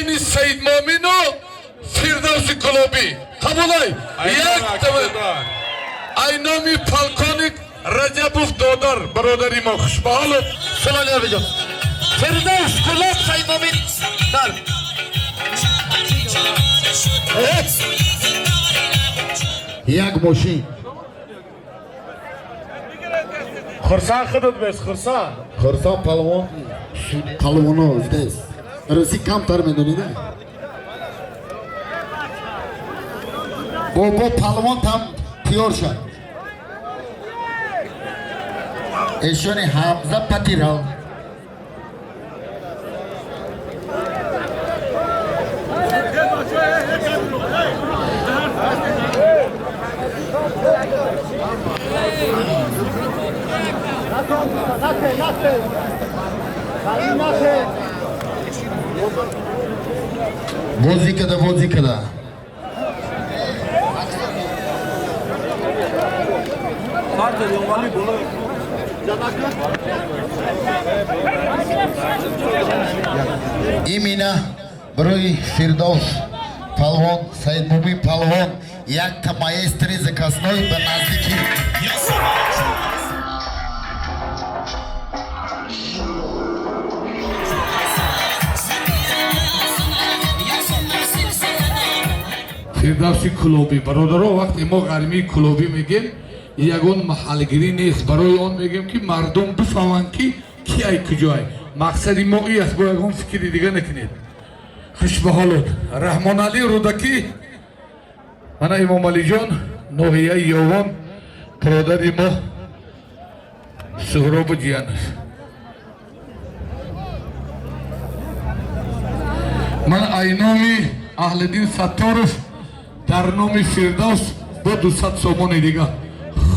Байни Саидмомину Фирдавси Кулобӣ. Қабулай. Як ай номи полковник Раҷабов додар, бародари мо, хушбаҳолот. Салом. Фирдавс Кулоб, Саидмомин дар. Як мошин. Хурсанд худат бес, хурсанд. Хурсанд палвон. Палвоно здесь. Росси камтар медонӣ, да? Бобо палвон там тиёр шад. Эшони Ҳамза Патирал. Бозӣ када, бозӣ када. Имина барои Фирдавс палвон, Саидмумин палвон якта маэстри заказной ба наздики. Фирдавси Кулобӣ, бародаро, вақте мо ғармии Кулобӣ мегем, ягон маҳалгирӣ нест. Барои он мегем, ки мардум бифаҳманд, ки ки ай куҷоай. Мақсади мо и аст, бо ягон фикри дига накунед. Хушбаҳолот. Раҳмоналӣ Рӯдакӣ, мана Имомалиҷон, ноҳияи Ёвон, бародари мо Суҳробу ҷиянаш. Ман айноми Аҳлиддин Сатторов дар номи Фирдавс бо 200 сомони дига.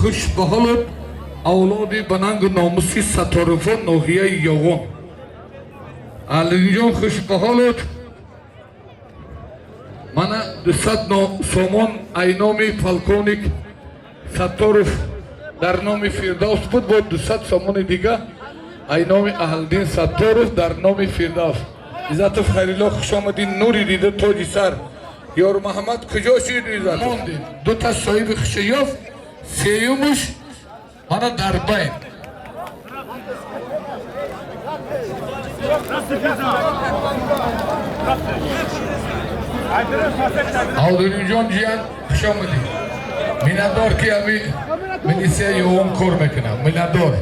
Хуш ба ҳолот, авлоди ба нангу номуси Сатторовон, ноҳияи Ёвон. Аҳлиддинҷон, хуш ба ҳолот. Мана 200 сомон айноми полковник Сатторов дар номи Фирдавс буд, бо 200 сомони дига айноми Аҳлиддин Сатторов дар номи Фирдавс. Иззатов Хайрилло, хуш омадӣ, нури дида, тоҷи сар. Ёрмаҳаммад куҷо шид, Иззатов? Мондем. Дута соҳиби хуша ёфт, сеюмуш мана дар байн. Алдунинҷон ҷиян, хуш омадӣ. Миннатдор, ки ҳами милисия Ёвон кор мекунам. Миннатдор.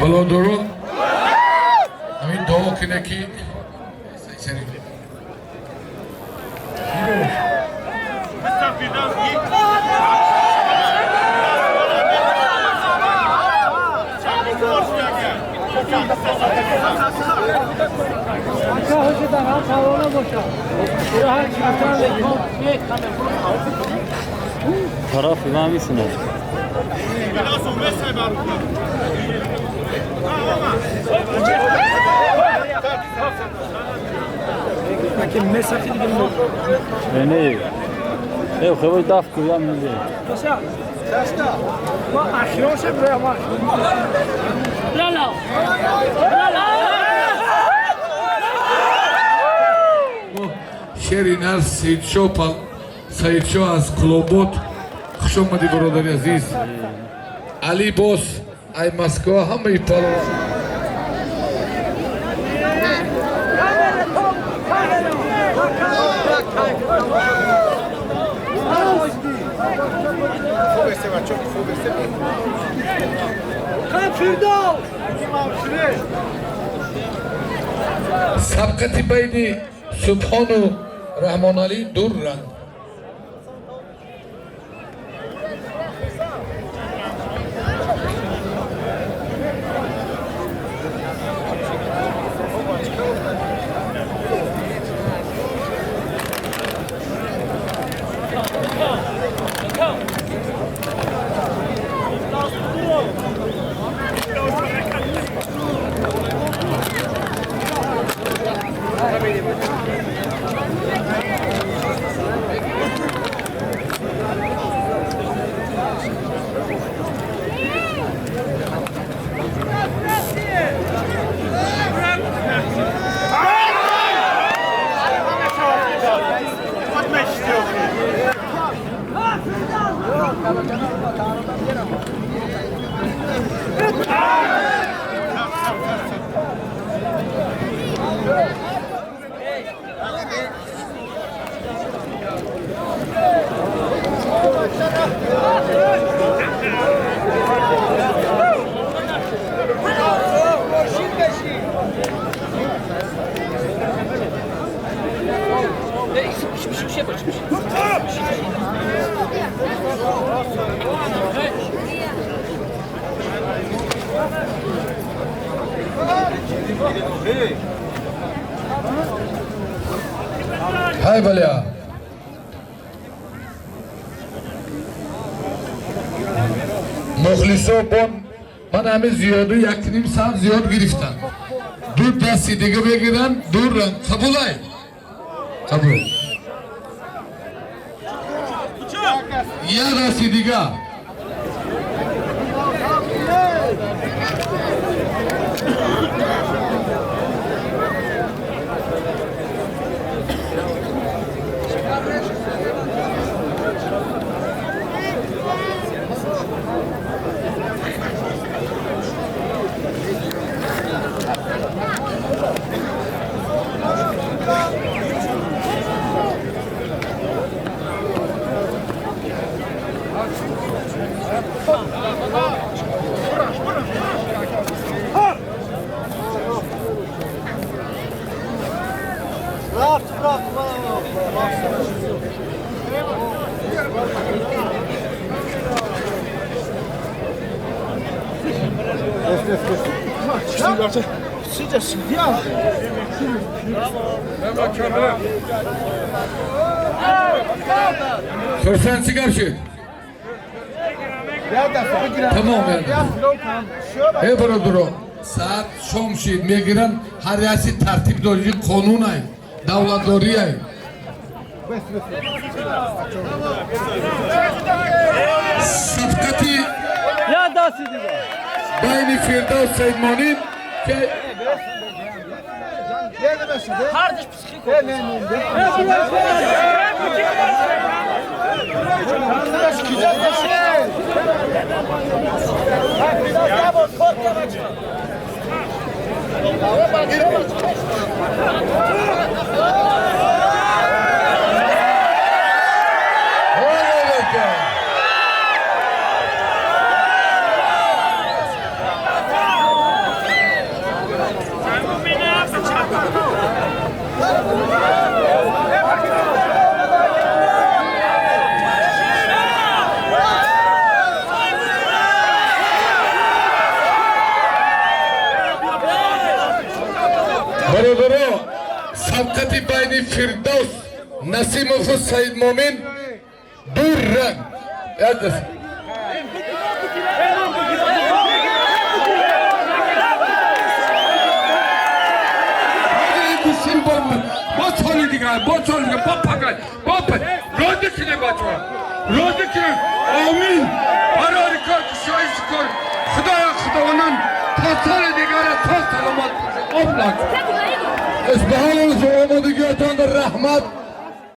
Балодаро, ҳамин дуо кине, ки Тарафи ман мисунад. Шери нар Саидшо аз Кулобод. Хуш омадӣ, бародари азиз. Али Бос ай Москва, ҳамаи палвон. Сабқати байни Субҳону Раҳмоналӣ дур ранг. Ҳай, баля. Мухлисо бон ман ҳами зиёду 1,5 соат зиёд гирифтан. Ду дасти дига мегиранд, ду ранг. Қабулай? Қабул. Як дасти дига. Хурсанд, чӣ гап шуд? Тамом. Э, бародаро, соат шом шид, мегиранд ҳар яси тартиб дорӣ, қонунай, давлатдориай. Сабқати байни Фирдавс Саидмонин ки Бародаро, сабқати байни Фирдавс Насимову Саидмомин ду ранг. Як даст. Дигар, бо соли дигар, бо пагай, бо розӣ кунем, бачаҳо, розӣ кунем. Омин. Барори кор, кушоиши кор, Худоя, Худовандам то соли дигара то саломат боша. Облак Исбаҳон, омодагиятонда раҳмат.